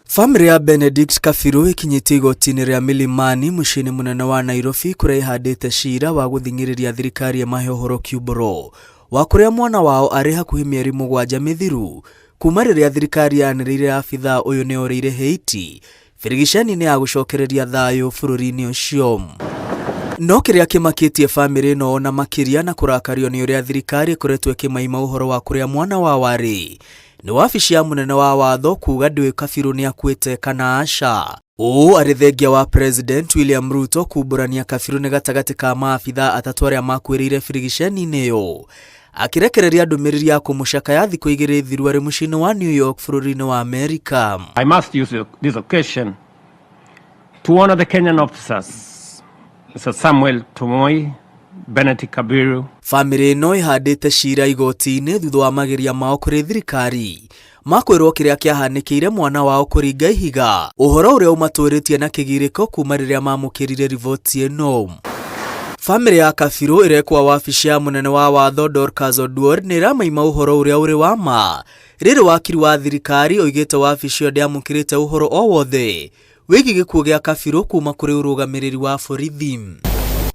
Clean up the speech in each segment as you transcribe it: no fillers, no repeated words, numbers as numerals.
Bamĩrĩ ya Benedict Kabiru ĩkinyĩtie igoti-inĩ rĩa Milimani mũciĩ-inĩ mũnene wa Nairobi kũrĩa ĩhandĩte cira wa gũthing'ĩrĩria thirikari ĩmahe ũhoro kiumbũro wa kũrĩa mwana wao arĩ hakuhĩ mĩeri 7 mĩthiru kuma rĩrĩa thirikari yanĩrĩire abithaa ũyũ nĩ orĩire Haiti birigiceni-inĩ ya gũcokereria thayũ bũrũri-inĩ ũcio. No kĩrĩa kĩmakĩtie bamĩrĩ ĩno ona makĩria na kũrakario nĩ ũrĩa thirikari ĩkoretwo ĩkĩmaima ũhoro wa kũrĩa mwana wao arĩ nĩ wabici ya mũnene wa watho kuga ndĩũĩ Kabiru nĩ akuĩte kana aca. Ũũ arĩ thengia wa President William Ruto kumbũrania Kabiru nĩ gatagatĩ ka maabithaa 3 arĩa makuĩrĩire birigiceni-inĩ ĩyo, akĩrekereria ndũmĩrĩri ya kũmũcakaya thikũ 2 thiru arĩ mũciĩ-inĩ wa New York bũrũri-inĩ wa Amerika. I must use this occasion to honor the Kenyan officers, Mr. Samuel Tomoi, Benedict Kabiru. Bamĩrĩ ĩno ĩhandĩte cira igoti-inĩ thutha wa mageria mao kũrĩ thirikari makwĩrwo kĩrĩa kĩahanĩkĩire mwana wao kũringa ihiga, ũhoro ũrĩa ũmatũrĩtie na kĩgirĩko kuma rĩrĩa mamũkĩrire riboti ĩno. Bamĩrĩ ya Kabiru ĩrekwa wabici ya mũnene wa watho Dorcas Oduor nĩ ĩramaima ũhoro ũrĩa ũrĩ wa ma. Rĩrĩ wakiri wa thirikari oigĩte wabici ĩyo ndĩamũkĩrĩte ũhoro o wothe wĩgiĩ gĩkuũ gĩa Kabiru kuma kũrĩ ũrũgamĩrĩri wa borithi.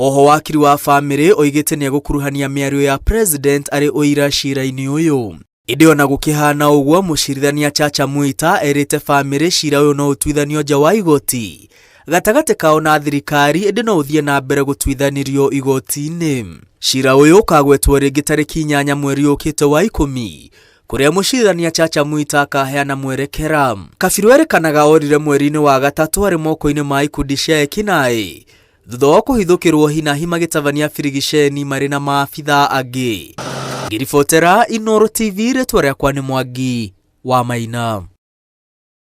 Oho wakiri wa bamĩrĩ oigĩte nĩegũkuruhania mĩario ya president arĩ ũira cira-inĩ ũyũ. Ĩndĩ ona gũkĩhana ũguo, mũcirithania Chacha Mwita erĩte bamĩrĩ cira ũyũ no ũtuithanio nja wa igoti gatagatĩ kao na thirikari, ĩndĩ no ũthiĩ na mbere gũtuithanirio igoti-inĩ. Cira ũyũ ũkagwetwo rĩngĩ tarĩki 8 mweri ũkĩte wa 10 kũrĩa mũcirithania Chacha Mwita akaheana mwerekera. Kabiru erĩkanaga orire mweri-inĩ wa 3 arĩ moko-inĩ ma ikundi cia ekinaĩ thutha wa kũhithũkĩrwo hinahi magĩtabania birigiceni marĩ na maabithaa angĩ. Ngĩribotera Inooro TV, rĩtwa rĩakwa nĩ Mwangi wa Maina.